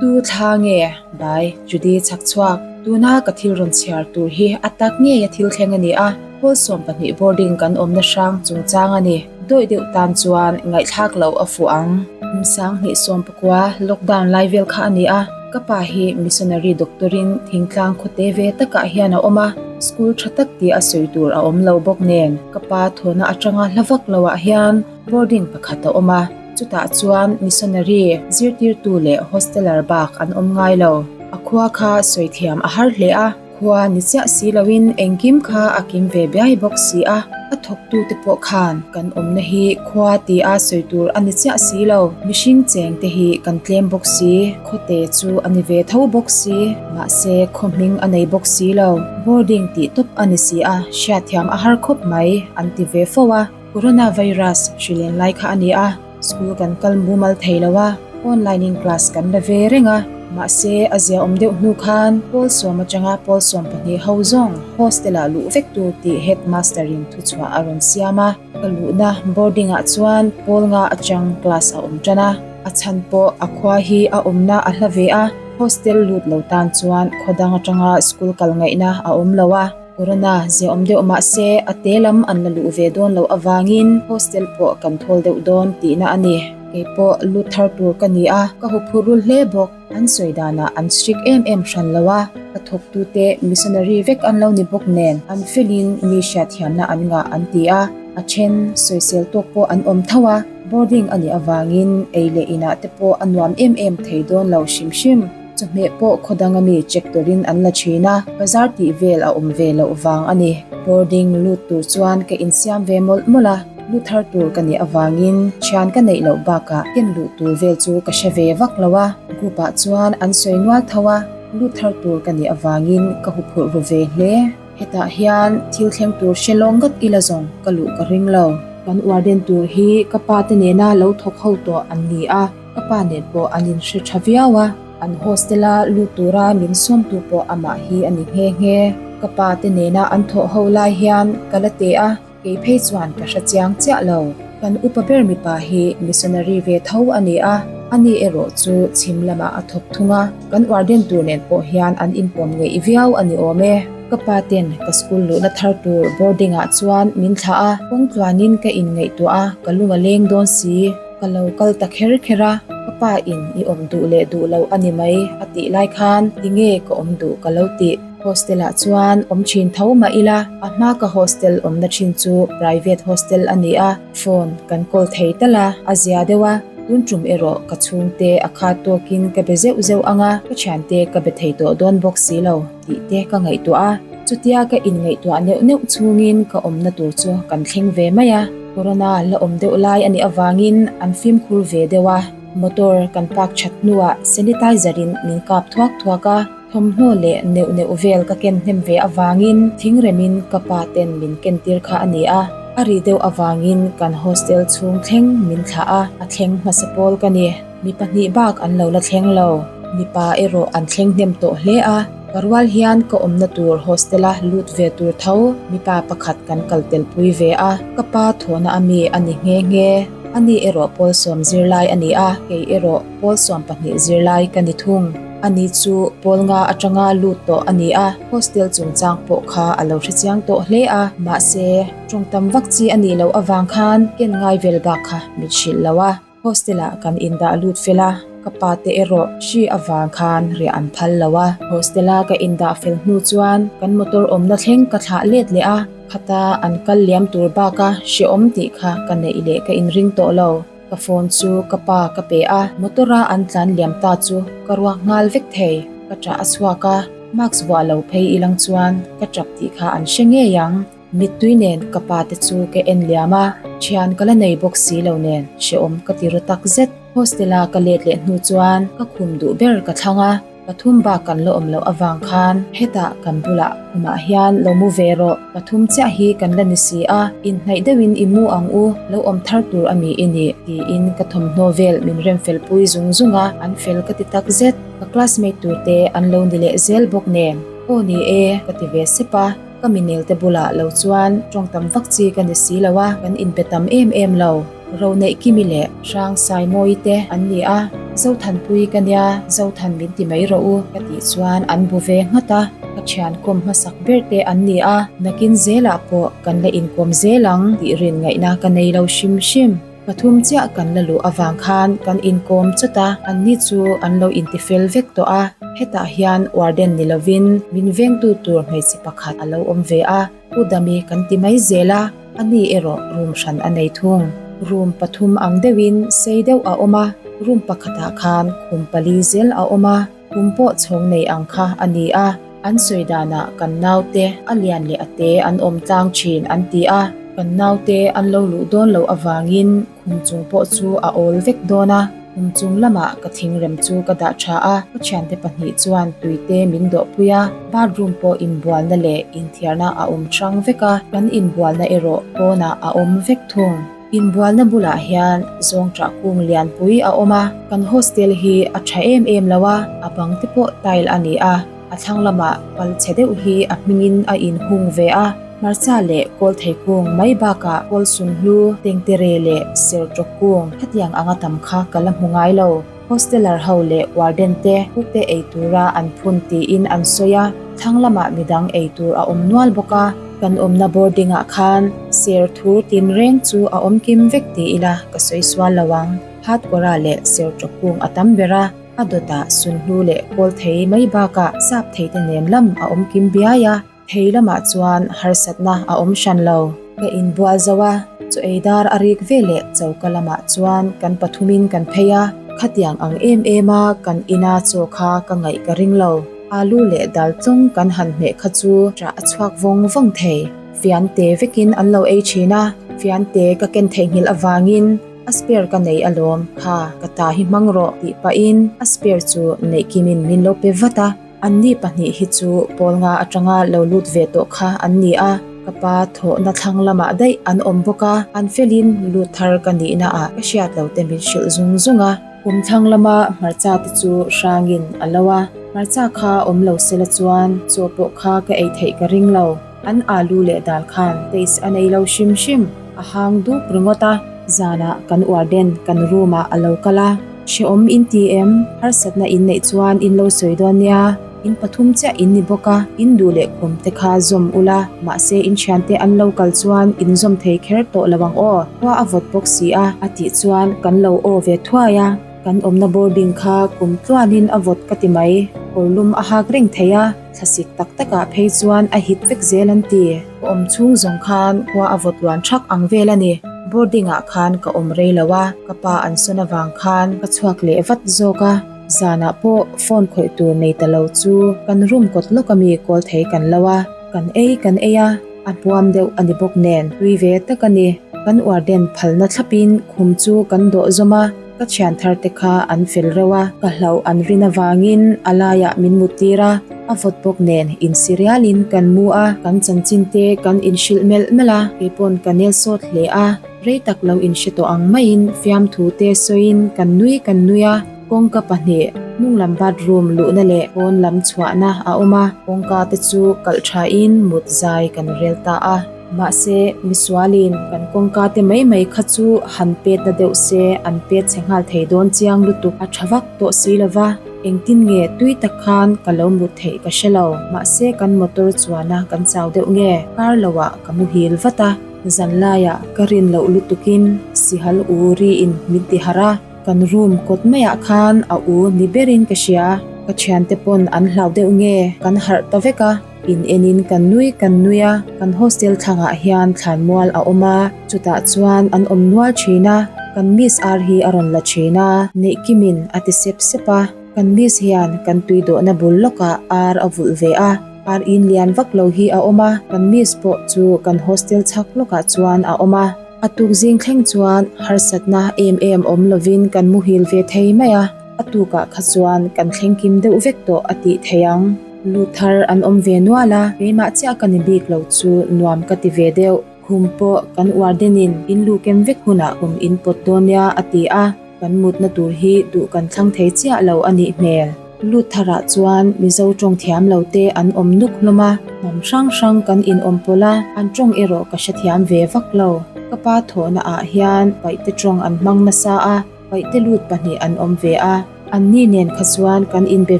Tu thla nge? By Judy Chhakchhuak. Tuna ka thil rawn chhiar tur hi a tak ngei a thil thleng a ni a, Hall 12 boarding kan awmna hrang chungchang a ni. Dawih deuh tan chuan ngaihthlak loh a fuh ang. Kum 2019 lockdown lai vel kha a ni a, ka pa hi missionary doctor in thingtlang khawte ve takah hian a awm a, school tha tak tih a sawi tur a awm lo bawk nen ka pa thawhna atanga hla vak loah hian boarding pakhat a awm a. Chutah chuan missionary, zirtirtu leh hosteler bak an awm ngai lo. A khua kha sawi thiam a har hle a, khua ni chiah si loin engkim kha a kim ve biai bawk si a. A thawktute pawh khan kan awmna hi khua tia sawi tur a ni chiah si lo. Mihring cheng te hi kan tlem bawk si, khawte chu a ni ve tho bawk si, mahse khaw hming a nei bawk si lo. Boarding tih tawp a ni si a, hriatthiam a har khawp mai, an ti ve fo a. Corona virus hri len lai kha a ni a, school kan kal mumal thei lo a, online in class kan la ve reng a, mahse a zia awm deuh hnu khan pawl sawm atanga pawl 12 ho zawng hostel ah luh vek tur tih headmaster in thuchhuah a rawn siam a, ka luhna boarding ah chuan pawl nga atang class a awm tan a, a chhan pawh a khua hi a awmna a hla ve a, hostel lut lo tan chuan khaw dang atanga school kal ngaihna a awm lo a. Corona ziaawm deuh mah se a te lam an la luh ve dawn loh avangin hostel pawh kan thawl deuh dawn tihna a ni. Kei pawh lut thar tur ka ni a, ka huphurh rul hle bawk. An sawi danah an strict em em hran lo a, ka thawktute missionary vek an lo ni bawk nen an felin mi hriatthiamna an ngah an ti a, a then sawisel tawk pawh an awm tho a, boarding a nih avangin ei leh inah te pawh a nuam em em thei dawn lo hrim hrim. Chawhmeh pawh khaw danga mi check turin an la thin a, bazar tih vel a awm ve loh vang a ni. Boarding lut tur chuan ka insiam ve mawlh mawlh a, lu thar tur ka nih avangin thian ka neih loh bakah ken luh tur vel chu ka hre ve vak lo a, group ah chuan an sawi nual tho a, lu thar tur ka nih avangin ka huphurh ru ve hle. Hetah hian thil thleng tur hre lawng ngat ila zawng ka luh ka ring lo. Kan warden tur hi ka pa te nena lo thawk ho tawh an ni a. Ka pa nen pawh an inhre tha viau a, an hostel-a lut tura min sawmtu pawh amah hi a ni nghe nghe. Ka pa te nena an thawh ho lai hian ka la teh a, kei phei chuan ka hre chiang chiah lo. Kan upa ber mipa hi missionary ve tho a ni a, ani erawh chu chhim lamah a thawk thung a, kan warden tur nen pawh hian an inpawm ngeih viau a ni awm e. Ka pa ten ka school luhna thar tur boarding-ah chuan min thlah a, kawng tluanin ka inngaihtuah a, ka lung a leng dawn si. Ka lo kal ta kher kher a, ka pa in i awm duh leh duh loh a ni mai a tih lai khan tinge ka awm duh ka lo tih. Hostel ah chuan awm thin tho mah ila, a hma ka hostel awmna thin chu private hostel a ni a, phone kan call thei tal a, a zia deuh a, tun tum erawh ka chhungte a khat tawkin ka be zeuh zeuh ang a, ka thiante ka be thei tawh dawn bawk si lo tih te ka ngaihtuah a, chutia ka inngaihtuah neuh neuh chhungin ka awmna tur chu kan thleng ve mai a. Corona la awm deuh lai a nih avangin an fimkhur ve deuh a, motor kan park that hnuah sanitizer in min kap thuak thuak a, thawmhnaw leh neuh neuh vel ka ken hnem ve avangin thingremin ka pa ten min ken tir kha a ni a, a ri deuh avangin kan hostel chhung thleng min thlah a, a thleng hmasa pawl ka ni. Mi pahnih bak an lo la thleng lo. Mipa erawh an thleng hnem tawh hle a, ka rual hian ka awmna tur hostel-a lut ve tur tho mipa pakhat kan kal telpui ve a, ka pa thawhna a mi a ni nghe nghe. Ani erawh pawl sawm zirlai a ni a, kei erawh pawl sawm pahnih zirlai ka ni thung. Ani chu pawl nga atanga lut tawh a ni a, hostel chungchang pawh kha a lo hrechiang tawh hle a, mahse tawng tam vak chi a nih loh avang khan ken ngai vel bak kha mit hrilh lo a. Hostel ah kan indah lut fel a, ka pa te erawh hri avang khan riah an phal lo a. Hostel a ka indah fel hnu chuan kan motor awmna thleng ka thlah let leh a, khata an kal liam tur baka hrehawm tih kha ka neih leh ka inring tawh lo. Ka phone chu ka pa ka pe a, motor a an tlan liam ta chu ka ruak nghal vek thei. Ka ṭah a chhuak a, mask vuah lo phei ilang chuan ka ṭap tih kha an hre ngei ang. Mittui nen ka pa te chu ka en liam a, thian ka la nei bawk si lo nen hrehawm ka ti ru tak zet. Hostel a ka let leh hnu chuan ka khum duh ber ka thlang a, pathum bak kan la awm loh avang khan hetah kan bulah khumah hian lo mu ve rawh, pathum chiah hi kan la ni si a, inhnaih deuhin i mu ang u, lo awm thar tur a mi i nih tiin ka thawmhnaw vel min rem fel pui zung zung a, an fel ka ti tak zet. Ka classmate tur te an lo ni leh zel bawk nen, aw ni e ka ti ve sep a. Ka minel te bulah lo chuan tawng tam vak chi ka ni si lo a, kan inpe tam em em lo. Roneih Kimi leh Hrang Saimawi te an ni a. Zothanpui ka nia, Zothan min ti mai rawh u ka tih chuan an bu ve nghat a, ka thian kawm hmasak ber te an ni a, nakin zelah pawh kan la inkawm zel ang tih rin ngaihna ka nei lo hrim hrim. Pathum chiah kan la luh avang khan kan inkawm chawt a, anni chu an lo intifel vek tawh a, hetah hian warden ni lovin min vengtu tur hmeichhe pakhat a lo awm ve a, U Dami kan ti mai zel a, ani erawh room hran a nei thung. Room pathum ang deuhin sei deuh a awm a, room pakhatah khan khum pali zel a awm a, Kum pawh chhawng nei ang kha a ni a, an sawi danah kan naute a lian leh a te an awm tlang thin an ti a, kan naute an lo luh dawn loh avangin khum chung pawh chu a awl vek dawn a, khum chung lamah ka thingrem chu ka dah tha a, ka thiante pahnih chuan tuite min dawhpui a, bathroom pawh inbualna leh inthiarna a awm hrang vek a, kan inbualna erawh pawnah a awm vek thung. Inbualna bulah hian zawngṭah kung lianpui a awm a, kan hostel hi a ṭha em em lo a, a bang te pawh tile a ni a, a thlang lamah pal chhe deuh hi a hmingin a inhung ve a, hmarcha leh kawlthei kung mai bakah kawlsunhlu, tengtere leh serṭawk kung hetiang anga tam kha ka la hmu ngai lo. Hosteller ho leh warden te kukte ei tura an phun tiin an sawi a, thlang lamah midang ei tur a awm nual bawk a, kan awmna boarding ah khan ser thur tin reng chu a awm kim vek ti ila ka sawi sual lo ang. Hatkawra leh ser tawk kung a tam ber a, a dawtah sunhlu leh kawl thei mai bakah sap thei te nen lam a awm kim biai a. Thei lamah chuan harsatna a awm hran lo. Ka inbual zo a, chaw ei dar a rik ve leh choka lamah chuan kan pathumin kan phei a, khatiang ang em em a kan ina chaw kha ka ngaih ka ring lo. Alu leh dal tlawng kan han hmeh kha chu ṭah a chhuak vawng vawng thei. Fiante vekin an lo ei ṭhin a, fiante ka ken theihnghilh avangin a spare ka nei alawm, kha ka ta hi hmang rawh tih pahin a spare chu neih kimin min lo pe vat a. Anni pahnih hi chu pawl nga atanga lo lut ve tawh kha an ni a, ka pa thawhna thlang lamah daih an awm bawk a, an felin lut thar ka nihna ah ka hriat lo te min hrilh zung zung a. Kum thlang lama hmarcha te chu hrangin a lo a, hmarcha kha awm lo sela chuan chaw pawh kha ka ei theih ka ring lo. An alu leh dal khan taste a nei lo hrim hrim, a hang dup ringawt a. Zanah kan warden kan room ah a lo kal a, Hrehawm in ti em? Harsatna in neih chuan in lo sawi dawn nia, in pathum chiah in ni bawk a, in duh leh khum te kha zawm ula, mahse in thiante an lo kal chuan in zawm thei kher tawh lo ang aw, khua a vawt bawk si a, a tih chuan kan lo aw ve thuai a. Kan awmna boarding kha kum tluanin a vawt ka ti mai, kawrlum a hak reng thei a, thlasik tak takah phei chuan a hit vek zel an ti. Ka awm chhung zawng khan khua a vawt luan thak ang vel a ni. Boarding ah khan ka awm rei lo a, ka pa an sawn avang khan ka chhuak leh vat zawk a. Zanah pawh phone khawih tur nei ta lo chu kan room kawt lawk ami kawl thei kan lo a, kan ei kan ei a, a hmuam deuh a ni bawk nen tui ve tak a ni. Kan warden phalna thlapin khum chu kan dawh zawm a. Ka thian thar te kha an fel reuh a, ka hlauh an rin avangin a laiah min mut tir a, a vawt bawk nen insi rialin kan mu a, kan chanchin te kan inhrilh melh melh a, keipawn ka nel sawt hle a, rei tak lo inhre tawh ang maiin fiamthu te sawiin kan nui kan nui a, kawngka pahnih hnung lam bathroom luhna leh pawn lam chhuahna a awm a, kawngka te chu kalh thain mut zai kan rel ta a. Mahse, misualin kan kawngka te mai mai kha chu han pet na deuh se an pet chhe nghal thei dawn chiang lutuk a tha vak tawh si lo va, engtin nge tui tak khan ka lo mut theih ka hre lo. Mahse, kan motor chuana kan chau deuh nge kar loah ka muhil vat a, zanlaiah ka rin loh lutukin sihal u riin min ti harh a, kan room kawt maiah khan a u ni berin ka hria, ka thiante pawn an hlau deuh nge kan harh ta vek a. In enin kan nui kan nui a, kan hostel thlangah hian thlanmual a awm a, chutah chuan an awm nual thin a, kan miss ar hi a rawn la thin a, Neihkimin a ti sep sep a, kan miss hian kan tui dawhna bul lawkah ar a vulh ve a, ar in lian vak lo hi a awm a, kan miss pawh chu kan hostel chhak lawkah chuan a awm a, a tuk zing thleng chuan harsatna em em awm lovin kan muhil ve thei mai a, a tukah kha chuan kan thleng kim deuh vek tawh a tih theih ang. Lu thar an awm ve nual a, keimah chiah ka ni bik lo chu nuam ka ti ve deuh. Khum pawh kan uar denin in lu kem vek hunah kum in pawt dawn nia a ti a, kan mutna tur hi duh kan thlang thei chiah lo a nih hmel. Lu tharah chuan Mizo tawng thiam lo te an awm nuk hlawm a, hnam hrang hrang kan inawm pawlh a, an tawng erawh ka hrethiam ve vak lo. Ka pa thawhna ah hian paihte tawng an hmang nasa a. Paihte lut pahnih an awm ve a. Anni nen kha chuan kan inbe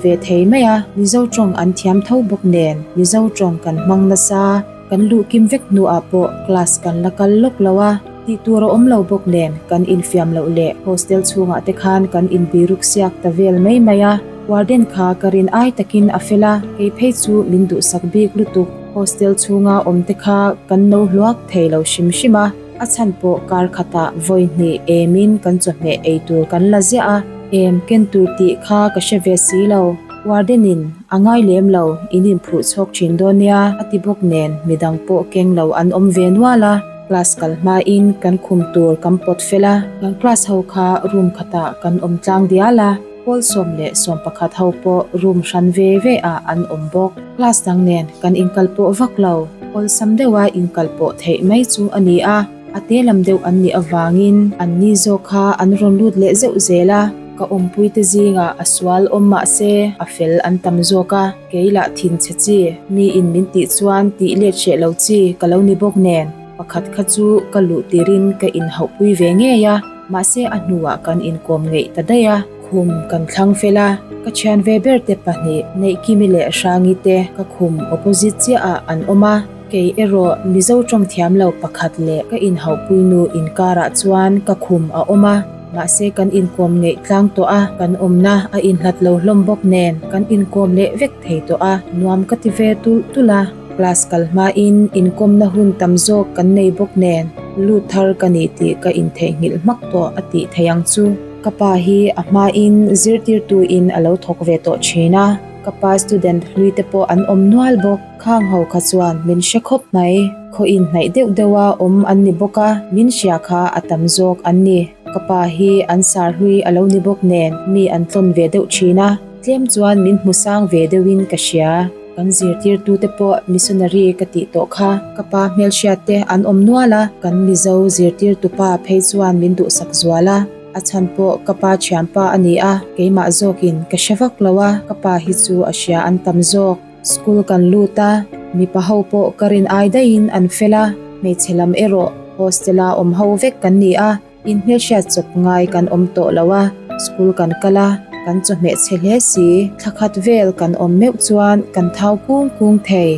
ve thei mai a, Mizo tawng an thiam tho bawk nen Mizo tawng kan hmang nasa. Kan luh kim vek hnuah pawh class kan la kal lawk lo a, tih tur a awm lo bawk nen kan infiam loh leh hostel chhungah te khan kan inbiruk siak ta vel mai mai a. Warden kha ka rin ai takin a fel a, kei phei chu min duhsak bik lutuk. Hostel chhunga awm te kha kan no hluak thei lo hrim hrim a, a chhan pawh kar khatah vawi hnih emin kan chawhmeh ei tur kan la ziah a, em ken tur tih kha ka hre ve si lo. Warden in a ngai lem lo, in inphuh chhawk thin dawn nia a ti bawk nen midang pawh keng lo an awm ve nual a, class kal hmain kan khum tur kan pawt fel a, kan class ho kha room khatah kan awm tlang dial a. Pawl 11 ho pawh room hran ve ve ah an awm bawk. Class dang nen kan inkal pawh vak lo. Awlsam deuha inkal pawh theih mai chu a ni a, a te lam deuh an nih avangin an ni zawk kha an rawn lut leh zeuh zel a. Ka awmpuite zingah a sual awm mah se a fel an tam zawk a, kei lah thinchhe chi, miin min tih chuan tih let hreh lo chi ka lo ni bawk nen. Pakhat kha chu ka luh tirin ka inhauhpui ve ngei a, mahse a hnuah kan inkawm ngeih ta daih a. Khum kan thlang fel a, ka thian ve ber te pahnih Neihkimi leh Hrangi te ka khum opposite chiah ah an awm a, kei erawh Mizo tawng thiam lo pakhat leh ka inhauhpui nu inkarah chuan ka khum a awm a, mahse kan inkawm ngeih tlang tawh a, kan awmna a inhlat lo hlawm bawk nen kan inkawm leh vek thei tawh a, nuam ka ti ve tulh tulh a. Class kal hmain inkawmna hun tam zawk kan nei bawk nen lut thar ka ni tih ka intheihnghilh hmak tawh a tih theih ang chu. Ka pa hi a hmain zirtirtuin a lo thawk ve tawh thin a, ka pa student hlui te pawh an awm nual bawk. Khang ho kha chuan min hre khawp mai. Khaw inhnaih deuh deuha awm an ni bawk a, min hria kha a tam zawk an ni. Ka pa hi an sar hlui a lo ni bawk nen mi an tlawn ve deuh thin a, tlem chuan min hmu sang ve deuhin ka hria. Kan zirtirtute pawh missionary ka tih tawh kha. Ka pa hmelhriat te an awm nual a, kan Mizo zirtirtupa phei chuan min duhsak zual a. A chhan pawh ka pa thianpa a ni a, keimah zawkin ka hre vak lo a, ka pa hi chu a hria an tam zawk. School kan lut a, mipa ho pawh ka rin ai daihin an fel a, hmeichhe lam erawh hostel-a awm ho vek kan ni a. Inhmelhriat chawp ngai kan awm tawh lo a, school kan kal a, kan chawhmeh chhe hle si. Thla khat vel kan awm meuh chuan kan thau kung kung thei.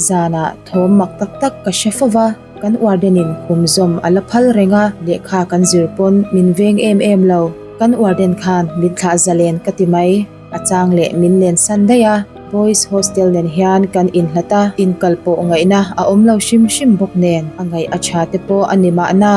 Zanah thawm mak tak tak ka hre fo va, kan warden-in khum zawm a la phal reng a, lehkha kan zir pawn min veng em em lo. Kan warden khan min thlah zalen ka ti mai. A chang leh min len san daih a, boys hostel nen hian kan inhlat a, inkal pawh ngaihna a awm lo hrim hrim bawk nen, a ngaih a tha te pawh a ni mahna.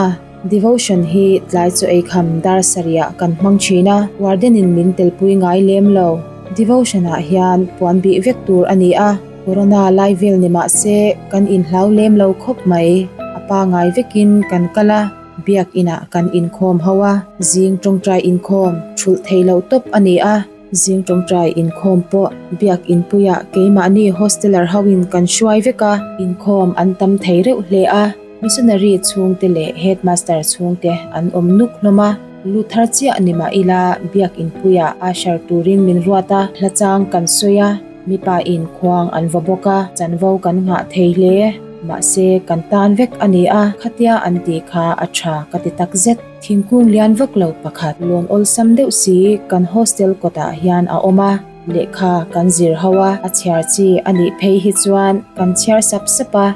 Devotion hi tlai chaw ei kham dar sarihah kan hmang thin a, warden in min telpui ngai lem lo. Devotion ah hian puan bih vek tur a ni a, corona lai vel ni mah se kan inhlau lem lo khawp mai. A pangai vekin kan kal a, biak inah kan inkhawm ho a, zing tawngtai inkhawm thulh thei loh tawp a ni a. Zing tawngtai inkhawm pawh biak inpuiah keimahni hosteler hoin kan hruai vek a, inkhawm an tam thei reuh hle a. Missionary chhungte leh Headmaster chhungte an awm nuk hlawm a, lu thar chiah ni mah ila biak inpuiah usher turin min ruat a, hla chang kan sawi a, mipa in khuang an va bawk a, chanvo kan nghah thei hle. Mahse, kan tan vek a ni a, khatia an tih kha a tha ka ti tak zet. Thingkung lian vak lo pakhat lawn awlsam deuh si kan hostel kawtah hian a awm a, lehkha kan zir ho a, a chhiar chi a nih phei hi chuan kan chhiar sap sap a,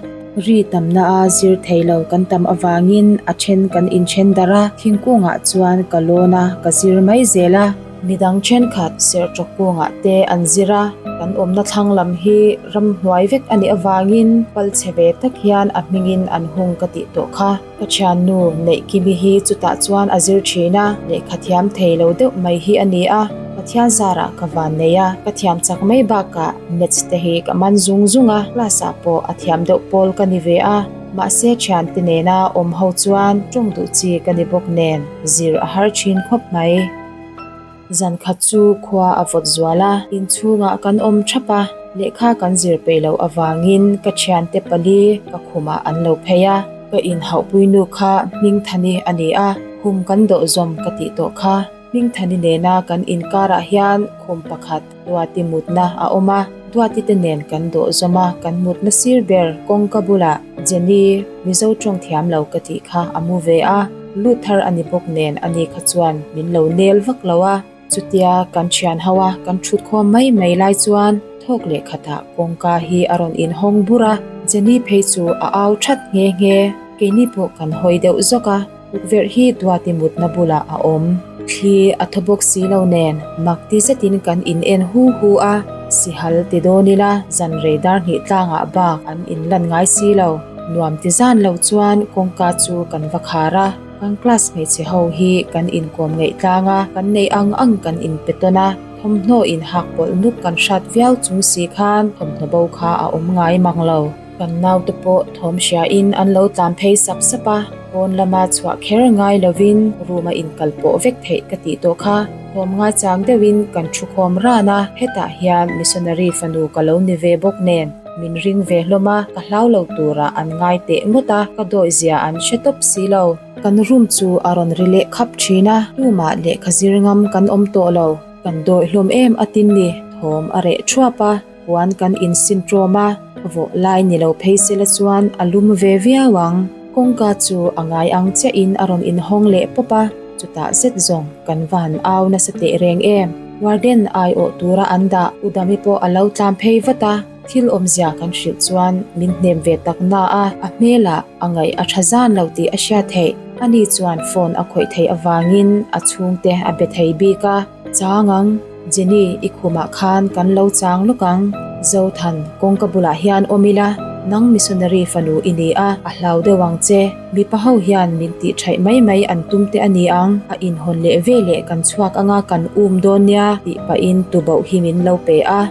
ri tamna a zir thei lo kan tam avangin a then kan inthen darh a, thingkungah chuan ka lawn a, ka zir mai zel a. Midang thenkhat serṭawk kungah te an zir a, kan awmna thlang lam hi ramhnuai vek a nih avangin pal chhe ve tak hian a hmingin an hung ka tih tawh kha. Ka thiannu Neihkimi hi chutah chuan a zir thin a, lehkha thiam thei lo deuh mai hi a ni a, Pathian zarah ka van nei a, ka thiam chak mai bakah maths te hi ka man zung zung a, class ah pawh a thiam deuh pawl ka ni ve a, mahse thiante nena awm ho chuan tawng duh chi ka ni bawk nen zir a har thin khawp mai. Zan khat chu khua a vawt zual a, inchhungah kan awm thap a, lehkha kan zir peih loh avangin ka thiante pali ka khumah an lo phei a, ka inhauhpui nu kha Hmingthani a ni a, khum kan dawh zawm ka tih tawh kha. Hmingthani nena kan inkarah hian khum pakhat Duati mutna a awm a, Duati te nen kan dawh zawm a, kan mutna sir ber kawngka bulah Jenny, Mizo tawng thiam lo ka tih kha a mu ve a. Lut thar a ni bawk nen ani kha chuan min lo nel vak lo a. Chutia kan thian ho a kan thut khawm mai mai lai chuan thawk leh khatah kawngka hi a rawn inhawng bur a, Jenny phei chu a au that nghe nghe. Keini pawh kan hawi deuh zawk a, tukverh hi Duati mutna bulah a awm. Thli a thaw bawk si lo nen mak ti zetin kan in en hu hu a, sihal ti dawn ila zan rei dar hnih tlangah bak an inlan ngai si lo. Nuam ti zan lo chuan kawngka chu kan va khar a. Kan class hmeichhe ho hi kan inkawm ngeih tlang a, kan neih ang ang kan inpe tawn a, thawmhnaw inhak pawlh nuk kan hrat viau chung si khan thawmhnaw bo kha a awm ngai mang lo. Kan naute pawh thawm hriain an lo tlan phei sap sap a, pawn lama chhuah kher ngai lovin room a inkal pawh vek theih ka tih tawh kha. Thawm ngaichang deuhin kan thu khawm ran a, hetah hian missionary fanu ka lo ni ve bawk nen. Min ring ve hlawm a, ka hlau lo turah an ngai teh ngawt a, ka dawi zia an hre tawp si lo. Kan room chu a rawn ri leh khap thin a, tumah lehkha zir ngam kan awm tawh lo. Kan dawi hlawm em a tin ni, thawm a reh thuap a, puan kan insin tawm a, vawh lai ni lo phei sela chuan a lum ve viau ang. Kawngka chu a ngai ang chiahin a rawn inhawng leh pawp a, chutah zet zawng kan va han au nasa teh reng em. Warden aiawh tura an dah Udami pawh a lo tlam phei vat a, thil awmzia kan hrilh chuan min hnem ve tak na a, a hmelah a ngaih a tha zan lo tih a hriat theih. Ani chuan phone a khawih theih avangin a chhungte a be thei bik a, Chang ang, Jenny i khumah khan kan lo chang lawk ang. Zothan, kawngka bulah hian awm ila, nang missionary fanu i ni a, a hlau deuh ang che. Mipa ho hian min tih thaih mai mai an tum te a ni ang, a inhawn leh ve leh kan chhuak anga kan um dawn nia tih pahin tubauh hi min lo pe a.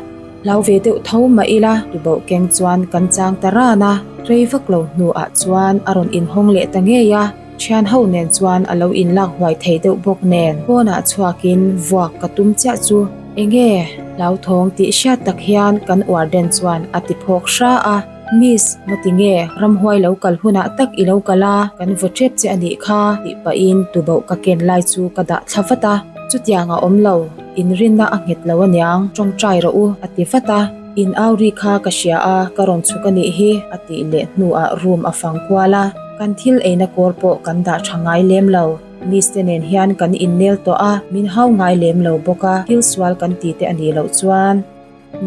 Hlau ve deuh tho mah ila tubauh keng chuan kan chang ta ran a, rei vak lo hnuah chuan a rawn inhawng leh ta ngei a, thian ho nen chuan a lo inlak huai thei deuh bawk nen pawnah chhuakin vuak ka tum chiah chu enge hlauthawng tih hriat tak hian kan warden chuan a ti phawk hra a. Miss, ngati nge ramhuai lo kal hunah tak i lo kal a, kan vaw tep che a nih kha, tih pahin tubauh ka ken lai chu ka dah thla vat a. Chutiang a awm lo, inrinna a nghet lo aniang, tawngtai rawh u, a ti vat a. In au ri kha ka hria a, ka rawn chhuk a nih hi, a tih leh hnuah room a fang kual a. Kan thil eina kawr pawh kan dah tha ngai lem lo. Miss te nen hian kan innel tawh a, min hau ngai lem lo bawk a, thil sual kan ti te a nih loh chuan.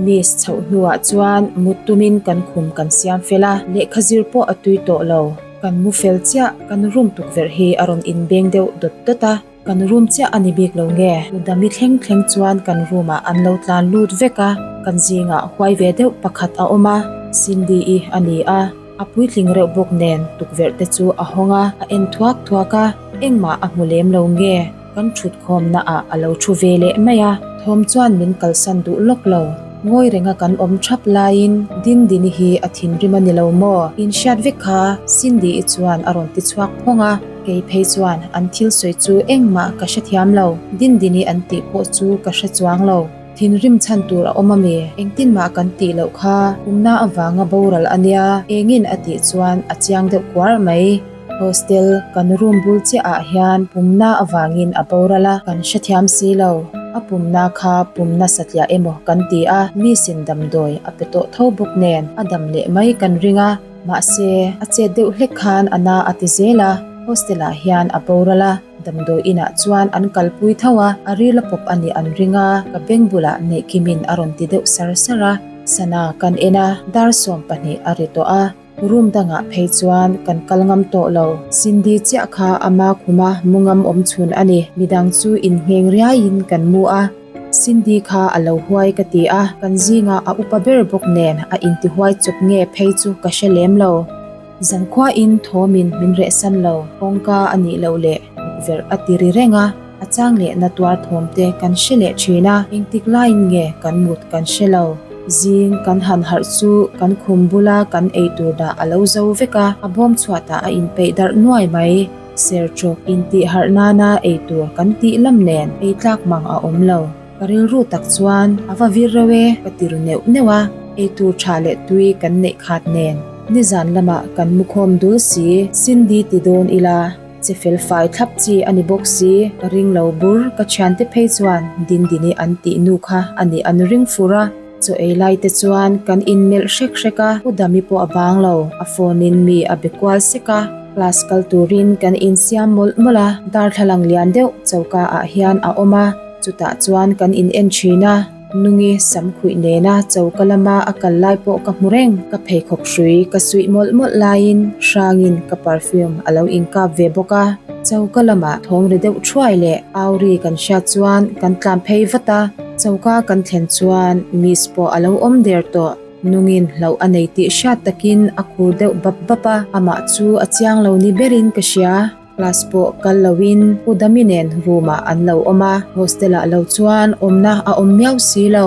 Miss chhoh hnuah chuan mut tumin kan khum kan siam fel a, lehkha zir pawh a tui tawh lo. Kan mu fel chiah, kan room tukverh hi a rawn inbeng deuh dawt dawt a, kan room chiah a ni bik lo nge? Udami thleng thleng chuan kan room ah an lo tlan lut vek a, kan zingah huai ve deuh pakhat a awm a, Cindy-i a ni a. A puitling reuh bawk nen tukverh te chu a hawng a, a en thuak thuak a, engmah a hmu lem lo nge? Kan thut khawmna ah a lo thu ve leh mai a, thawm chuan min kalsan duh lawk lo. Ngawi renga kan awm thap laiin Dindini hi a thinrim a ni lo maw? In hriat vek kha Cindy-i chuan a rawn ti chhuak phawng a, kei phei chuan an thil sawi chu engmah ka hrethiam lo, Dindini an tih pawh chu ka hre chuang lo. Thinrim chhan tur a awm a mi? Engtin mah kan tih loh kha pumna avanga boral a nia, engin a tih chuan a chiang deuh kuar mai. Hostel kan room bul chiah ah hian pumna avangin a boral a, kan hrethiam si lo. A pumna kha pumna satliah emaw kan ti a, misin damdawi a pe tawh tho bawk nen a dam leh mai kan ring a, mahse a chet deuh hlek khan a na a ti zel a, hostel ah hian a boral a, damdawi inah chuan an kalpui tho a, a ril a pawp a nih an ring a, ka beng bulah Neihkimin a rawn ti deuh sar sar a, sana kan en a, dar 12 a ri tawh a. Room dangah phei chuan kan kal ngam tawh lo. Cindy chiah kha ama khuma mu ngam awm chhun a ni. Midang chu inngheng riaiin kan mu a. Cindy kha a lo huai ka ti a, kan zingah a upa ber bawk nen a intihuai chawp nge phei chu ka hre lem lo. Zankhuain thawmin min rehsan lo, kawngka a nih loh leh tukverh a ti ri reng a, a chang lehna tuar thawm te kan hre leh thin a, engtik laiin nge kan mut kan hre lo. Zing kan han harh chu kan khum bula kan eitur dah a lo zo vek a, a bawm chhuatah a inpeih darh nuai mai. Serchawk intih harh nana eitur kan tih lam nen ei tlak mang a awm lo. Ka rilru tak chuan a va vir reuh e ka ti ru neuh neuh a, eitur tha leh tui kan neih khat nen nizan lamah kan mu khawm dul si, Cindy ti dawn ila. Che fel fai thlap chi a ni bawk si, ka ring lo bur, ka thiante phei chuan Dindini an tih nu kha a nih an ring fur a, chaw ei lai te chuan kan inmelh hrek hrek a, U Dami pawh a bang lo, a phone in mi a be kual sek a. Class kal turin kan insiam mawlh mawlh a, darthlalang lian deuh choka ah hian a awm a, chutah chuan kan in en thin a. Nungi samkhuih nena choka lama a kal lai pawh ka hmu reng, ka pheikhawk hrui ka suih mawlh mawlh laiin hrangin ka perfume a lo inkap ve bawk a. Choka lamah thawm ri deuh thuai leh au ri kan hriat chuan kan tlan phei vat a, choka kan thlen chuan Miss pawh a lo awm der tawh. Nungin hlauh a nei tih hriat takin a khur deuh bap bap a, amah chu a chiang lo ni berin ka hria. Class pawh kal loin U Dami nen room ah an lo awm a, hostel ah lo chuan awmna a awm miau si lo.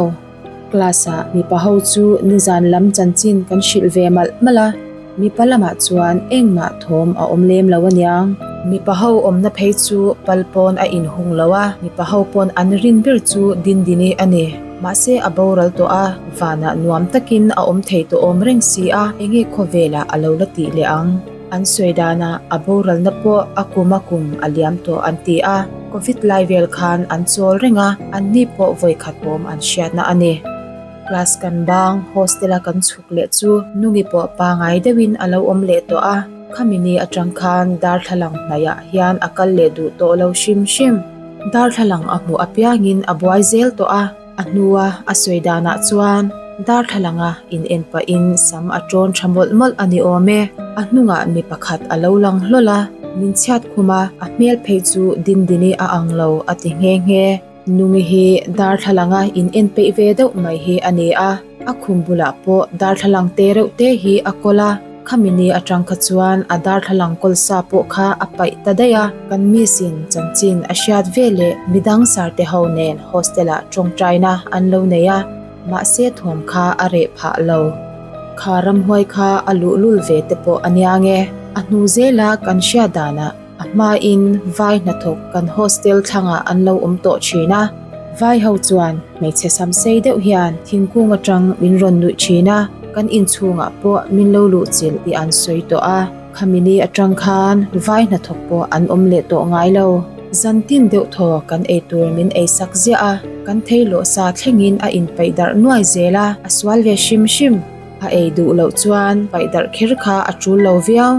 Class ah mipa ho chu nizan lam chanchin kan hrilh ve malh malh a, mipa lamah chuan engmah thawm a awm lem lo aniang. Mipa ho awmna phei chu pal pawn a inhung lo a, mipa ho pawn an rin ber chu Dindini a ni. Mahse a boral tawh a, vanah nuam takin a awm thei tawh awm reng si a, enge khawvelah a lo la tih leh ang? An sawi danah a boralna pawh a kum a kum a liam tawh an ti a, Covid lai vel khan an chawl reng a, anni pawh vawikhat awm an hriatna a ni. Class kan bang, hostel a kan chhuk leh chu Nungi pawh pangai deuhin a lo awm leh tawh a, khami ni atang khan darthlalang hnaihah hian a kal leh duh tawh lo hrim hrim. Darthlalang a hmuh apiangin a buai zel tawh a. A hnua a sawi danah chuan darthlalanga in en pahin sam a tawn tha mawlh mawlh a ni awm e. A hnungah mi pakhat a lo lang hlawl a, min chhiat khum a, a hmel phei chu Dindini a ang lo a ti nghe nghe. Nungi hi darthlalanga in en peih ve deuh mai hi a ni a, a khum bulah pawh darthlalang te reuh te hi a kawl a. Khami ni atang kha chuan a darthlalang kawl sa pawh kha a paih ta daih a, kan miss in chanchin a hriat ve leh midang sar te ho nen hostel ah tawngtaina an lo nei a, mahse thuam kha a reh phah lo. Kha ramhuai kha a luhlul ve te pawh a nia nge. A hnu zela kan hriat danah A hmain vai hnathawk kan hostel thlangah an lo awm tawh thin a, vai ho chuan hmeichhe sam sei deuh hian thingkung atang min rawn nuih thin a, kan inchhungah pawh min lo luh chilh tih an sawi tawh a, khami ni atang khan vai hnathawk pawh an awm leh tawh ngai lo. Zan tin deuh thaw kan ei tur min ei sak ziah a, kan thei lawh sa thlengin a inpeih darh nuai zel a, a sual ve hrim hrim. A ei duh loh chuan paih darh kher kha a tul lo viau.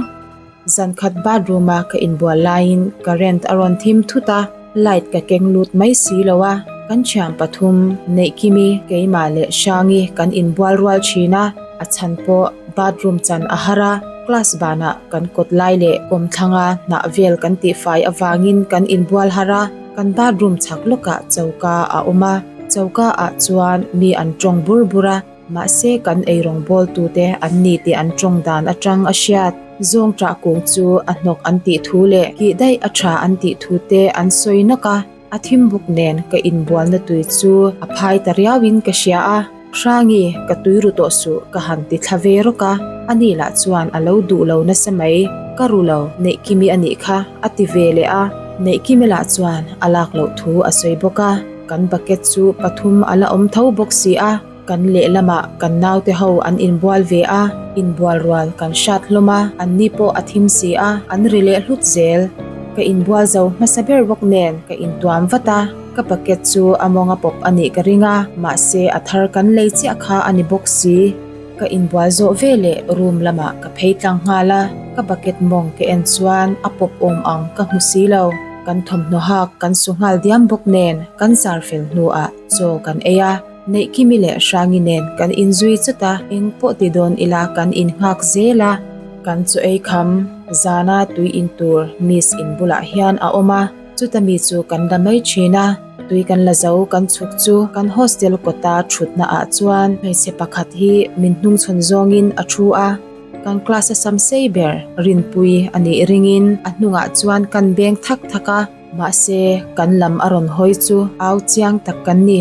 Zankhat bathroom a ka inbual laiin current a rawn thim thut a, light ka keng lut mai si lo a, kan thian pathum Neihkimi, keimah leh Hrangi kan inbual rual thin a, a chhan pawh bathroom chan a har a, class banah kan kawt lai leh kawmthlanga hnah vel kan tihfai avangin kan inbual har a, kan bathroom chhak lawkah choka a awm a, choka ah chuan mi an tawng bur bur a. Mahse kan eirawng bawltute an ni tih an tawng dan atang a hriat. Zawngṭah kung chu a hnawk an tih thu leh kih daih a tha an tih thu te an sawi nawk a, a thim bawk nen ka inbualna tui chu a phai ta riauin ka hria a. Hrangi, ka tui ru tawh suh ka han ti thla ve rawk a, ani lah chuan a lo duh lo nasa mai. Ka ru lo, Neihkimi a nih kha a ti ve leh a, Neihkimi lah chuan a lak loh thu a sawi bawk a. Kan bucket chu pathum a la awm tho bawk si a, kan lehlamah kan naute ho an inbual ve a, inbual rual kan hrat hlawm a, anni pawh a thim si a, an ri leh hlut zel. Ka inbual zo hmasa ber bawk nen ka intuam vat a, ka bucket chu a mawng a pawp a nih ka ring a, mahse a thar kan lei chiah kha a ni bawk si. Ka inbual zawh ve leh room lamah ka phei tlang nghal a, ka bucket mawng ka en chuan a pawp awm ang ka hmu si lo. Kan thawmhnaw hak kan su nghal diam bawk nen kan zar fel hnuah chaw kan ei a, Neihkimi leh Hrangi nen kan inzui chawt a, eng pawh ti dawn ila kan innghak zel a. Kan chaw ei kham zana tui in tur miss in bulah hian a awm a, chuta mi chu kan la mai thin a, tui kan la zo kan chhuk chu kan hostel kawta thutna ah chuan hmeichhe pakhat hi min hnungchhawn zawngin a thu a. Kan class a sam sei ber Rinpui a nih ringin a hnungah chuan kan beng thak thak a, mahse kan lam a rawn hawi chu au chiang tak kan ni.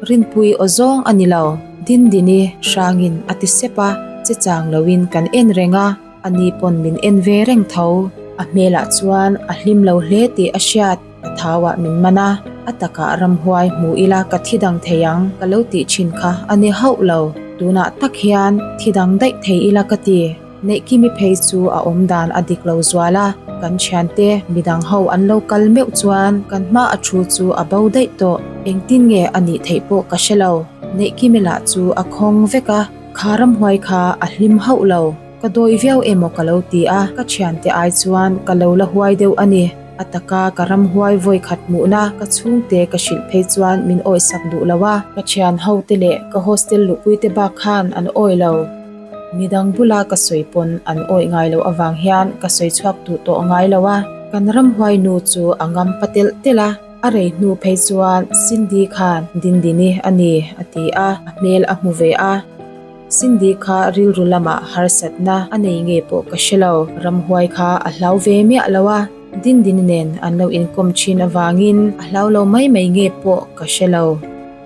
Rinpui aw zawng a ni lo, Dindini hrangin a ti sep a, che chang loin kan en reng a, ani pawn min en ve reng tho. A hmelah chuan a hlim lo hle tih a hriat. Ka thauah min man a, a takah ramhuai hmu ila ka thi dang thei ang ka lo tih thin kha a ni hauh lo. Tunah tak hian thi dang daih thei ila ka ti. Neihkimi phei chu a awm dan a dik lo zual a, kan thiante midang ho an lo kal meuh chuan kan hma a thu chu a bo daih tawh. Engtin nge a nih theih pawh ka hre lo. Neihkimi lah chu a khawng vek a, kha ramhuai kha a hlim hauh lo. Ka dawi viau emaw ka lo ti a, ka thiante ai chuan ka lo la huai deuh a ni. A taka ka ramhuai vawi khat hmuhna ka chhungte ka hrilh phei chuan min awisak duh lo a. Ka thian ho te leh ka hostel luhpui te bak khan an awi lo. Midang bula ka sawi pawn an awih ngai loh avang hian ka sawi chhuak duh tawh ngai lo a. Kan ramhuai nu chu a ngam pa telh telh a, a rei hnu phei chuan Cindy khan Dindini a ni a ti a, a hmel a hmu ve a. Cindy kha rilru lamah harsatna a nei nge pawh ka hre lo, ramhuai kha a hlau ve miah lo a, Dindini nen an lo inkawm thin avangin a hlau lo mai mai nge pawh ka hre lo.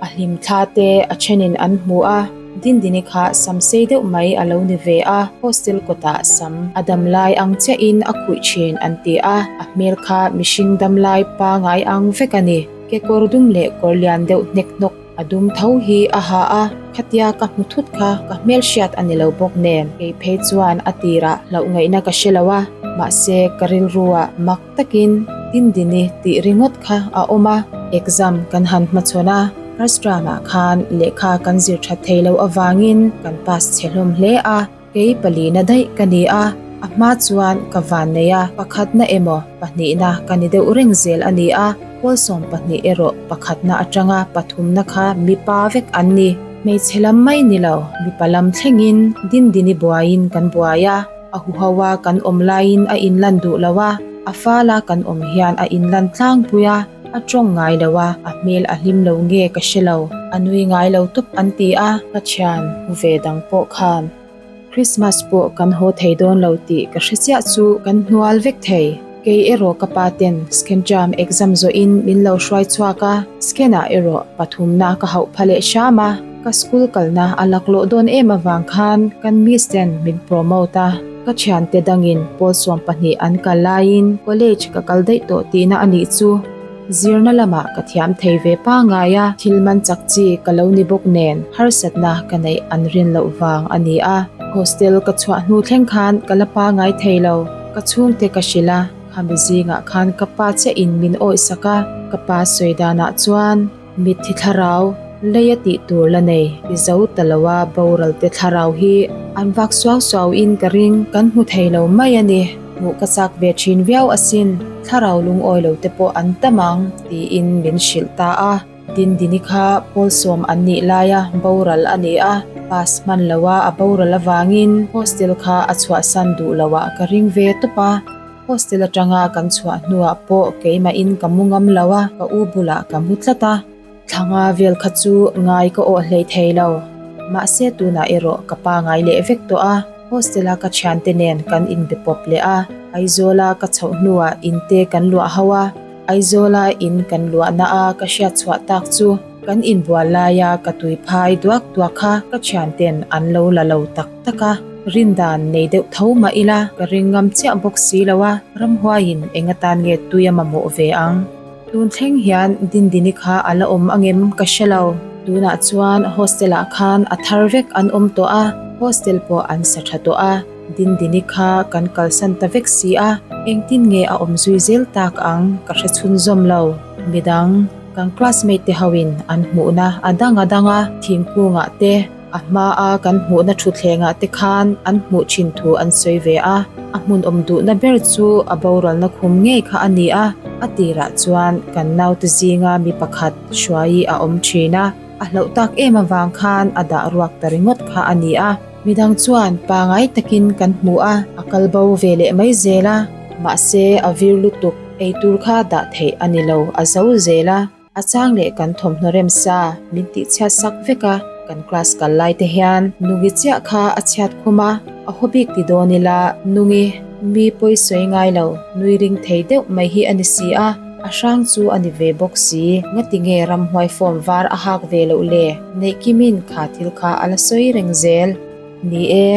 A hlim thla te a thenin an hmu a, Dindini kha sam sei deuh mai a lo ni ve a, hostel kawtah sam a dam lai ang chiahin a khuih thin an ti a, a hmel kha mihring dam lai pangai ang vek a ni. Kekawr dum leh kawr lian deuh hnek hnawk A dum tho hi a ha a, khatia ka hmu thut kha ka hmelhriat a ni lo bawk nen, kei phei chuan a tirah hlauh ngaihna ka hre lo a, mahse ka rilruah mak takin Dindini tih ringawt kha a awm a. Exam kan han hmachhawn a, first round ah khan lehkha kan zir that thei loh avangin kan pass chhe hlawm hle a. Kei palina daih ka ni a, a hma chuan ka van nei a, pakhatna emaw pahnihna ka ni deuh reng zel a ni a, Pawlsawm pahnih erawh pakhatna atanga pathumna kha mipa vek an ni. Hmeichhe lam mai ni lo, mipa lam thlengin Dindini buaiin kan buai a, a huho a kan awm laiin a inlan duh lo a, a fala kan awm hian a inlan tlangpui a, a tawng ngai lo a, a hmel a hlim lo nge ka hre lo, a nui ngai lo tawp an ti a, ka thian hmu ve dang pawh khan Christmas pawh kan haw thei dawn lo tih ka hre chiah chu kan hnual vek thei. Kei erawh ka pa ten scan term exam zawhin min lo hruai chhuak a, scan ah erawh pathumna ka hauh pha leh hram a, ka school kalna a laklawh dawn em avang khan kan miss ten min promote a. Ka thiante dangin pawl 12 an kal laiin college ka kal daih tawh tihna a nih chu. Zirna lamah ka thiam thei ve pangngai a, thil man chak chi ka lo ni bawk nen harsatna ka neih an rin loh vang a ni a. Hostel ka chhuah hnu thleng khan ka la pangngai thei lo. Ka chhungte ka hrilh a, khami zingah khan ka pa chiahin min awihsak a, ka pa sawi danah chuan, Mitthi thlarau, leia tih tur la nei, ti zo ta lo a boral te thlarau hi an vak suau suau in ka ring, kan hmu thei lo mai a ni, hmuh ka chak ve thin viau asin, thlarau lungawi lo te pawh an tam ang, tiin min hrilh ta a. Dindini kha Pawlsawm an nih laia boral a ni a, pass hman lo a a boral avangin hostel kha a chhuahsan duh lo ah ka ring ve tawp a. Hostel atanga kan chhuah hnuah pawh keimahin ka mu ngam lo a, ka u bulah ka mu tlat a. Thlanga vel kha chu ngai ka awh hlei thei lo. Mahse tunah erawh ka pa ngai leh vek tawh a, hostel a ka thiante nen kan inbe pawp leh a. Aizawla ka chhoh hnuah inte kan luah ho a, Aizawla in kan luahna a ka hriat chhuah tak chu kan inbual laia ka tui phai duak duak kha ka thianten an lo la lo tak tak a. Rindan nei deuh tho mah ila ka ring ngam chiah bawk si lo a, ramhuaiin eng atan nge tui a mamawh ve ang? Tun thleng hian Dindini kha a la awm angem ka hre lo. Tunah chuan hostel ah khan a thar vek an awm tawh a, hostel pawh an sa tha tawh a, Dindini kha kan kalsan ta vek si a, engtin nge a awm zui zel tak ang ka hre chhunzawm lo. Midang, kan classmate te hoin an hmuhna a dang a dang a, thingkungah te, A hmaa kan hmuhna thutthlengah te khan an hmuh thin thu an sawi ve a, a hmun awm duhna ber chu a boralna khum ngei kha a ni a. A tirah chuan kan naute zinga mi pakhat Hruaii a awm thin a, a hlauh tak em avang khan a dah ruak ta ringawt kha a ni a. Midang chuan pangai takin kan hmu a, a kal bo ve leh mai zel a, mahse a vir lutuk, eitur kha dah theih a ni lo, a zo zel a. A chang leh kan thawmhnaw rem sa min tih chhiat sak vek a, kan class kal lai te hian Nungi chiah kha a chhiat khum a, a haw bik ti dawn ila Nungi mi pawi sawi ngai lo, nui ring thei deuh mai hi a ni si a, a hrang chu a ni ve bawk si, ngati nge ramhuai form var a hak ve loh le, Neihkimin kha thil kha a la sawi reng zel. Ni e,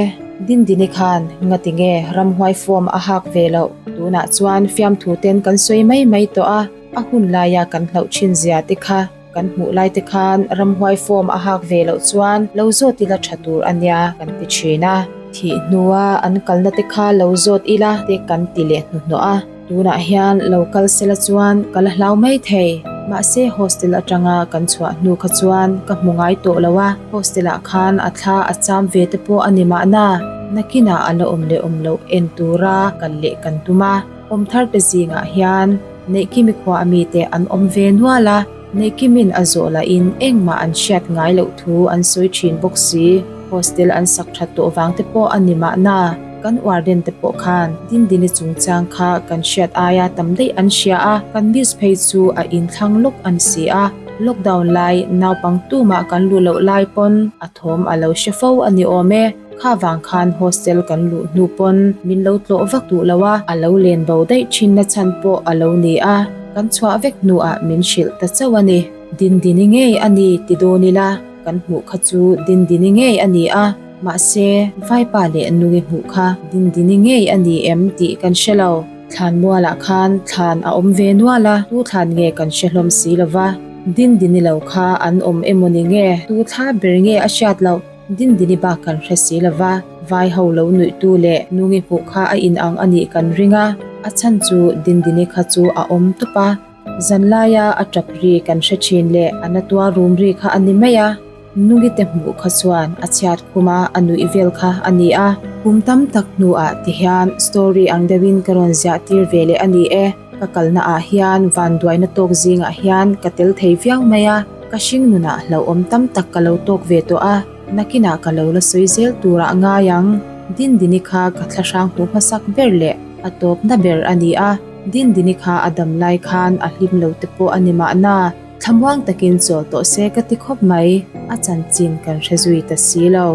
Dindini khan ngati nge ramhuai form a hak ve loh, tunah chuan fiamthu ten kan sawi mai mai tawh a, A hun laia kan hlauh thin zia te kha kan hmuh lai te khan ramhuai form a hak ve loh chuan lo zawt ila tha tur a nia kan ti thin a. Thih hnua an kalna te kha lo zawt ila te kan ti leh hnuhnawh a. Tunah hian lo kal sela chuan ka la hlau mai thei. Mahse hostel atanga kan chhuah hnu kha chuan ka hmu ngai tawh lo a, hostel ah khan a thla a cham ve te pawh a ni mahna. Nakinah a la awm leh awm loh en tura kal leh kan tum a. Awm thar te zingah hian Neihkimi khua a mite an awm ve nual a, Neihkimin a zawh lahin engmah an hriat ngai loh thu an sawi thin bawk si. Hostel an sak that tawh vang te pawh a ni mahna, kan warden te pawh khan Dindini chungchang kha kan hriat aia tam daih an hria a, kan miss phei chu a inthlang lawk a ni si a, lockdown lai naupang tumah kan luh loh lai pawn a thawm a lo hre fo a ni awm e. Kha vang khan hostel kan luh hnu pawn min lo tlawh vak duh lo a, a lo len bo daih thin na chhan pawh a lo ni a, kan chhuah vek hnuah min hrilh ta chauh a ni. Dindini ngei a ni ti dawn ila kan hmuh kha chu Dindini ngei a ni a, mahse Vaipa leh Nungi hmuh kha Dindini ngei a ni em tih kan hre lo. Thlan mualah khan thlan a awm ve nual a, tu thlan nge kan hre hlawm si lo va, Dindini lo kha an awm emawni nge tu thla ber nge a hriat loh. Dindini bak kan hre si lo va, vai ho lo nuihtu leh Nungi hmuh kha a inang a nih kan ring a, a chhan chu Dindini kha chu a awm tawp a, zanlaia a tap ri kan hre thin leh a na tuar rum ri kha a ni mai a, Nungi te hmuh kha chuan a chhiat khum a, a nuih vel kha a ni a. Kum tam tak hnuah ti hian story ang deuhin ka rawn ziah tir ve leh a ni e, ka kalna ah hian vanduaina tawk zingah hian ka tel thei viau mai a. Ka hring nunah hlauhawm tam tak ka lo tawk ve tawh a, nakinah ka lo la sawi zel turah ngai ang. Dindini kha ka thlahrang hmuh hmasak ber leh a tawpna ber a ni a, Dindini kha a dam lai khan a hlim lo te pawh a ni mahna, thlamuang takin chawl tawh se ka ti khawp mai, a chanchin kan hre zui ta si lo.